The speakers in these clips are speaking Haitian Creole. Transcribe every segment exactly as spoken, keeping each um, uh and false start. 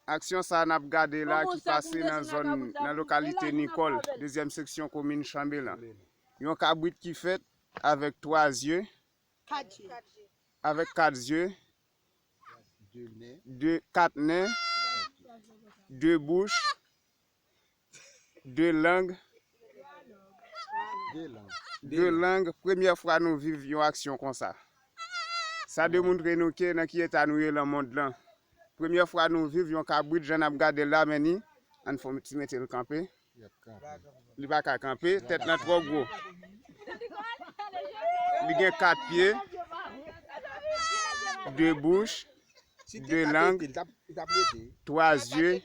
Aksyon sa a n ap gade la ki pase nan zòn, nan lokalite Nikòl, dezyèm seksyon komin Chanbelan. Yon kabrit ki fèt avèk twa zye, avèk kat zye, de, kat nen, de bouch, de lang, de lang. Premyè fwa nou viv yon aksyon konsa. Sa demontre nou ke nan ki eta nou ye lan mond lan. Premyè fwa nou viv yon kabrit jan n ap gade l la, men ni, ann fè yon ti mete l kanpe. Li pa ka kanpe, tèt lan twò gwo. Li gen kat pye, de bouch, de lang, twa zye,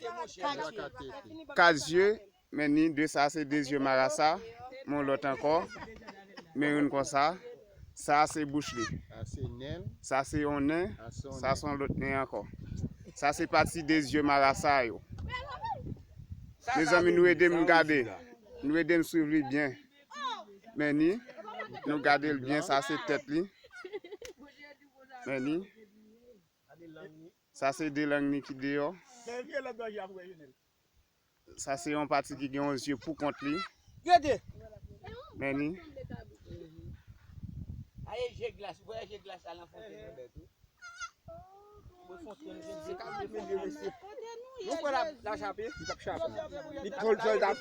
kat zye, men ni de sa se de zye marasa, men yon lòt ankò, men youn konsa, sa se bouch li. Sa se yon nen, sa se yon lòt nen ankò. Sa se pati de zye marasa yo. Mezanmi, nou ede m gade. Nou ede m swiv li byen. Men ni, nou gade l byen, sa se tèt li. Men ni, sa se de lang ni ki deyò. Sa se yon pati ki gen yon zye pou kont li. Men ni. Aye je glas, voye je glas la nan fonten. Nou kwè l ap, l ap chape, li p ap chape. Li pran l fè l t ap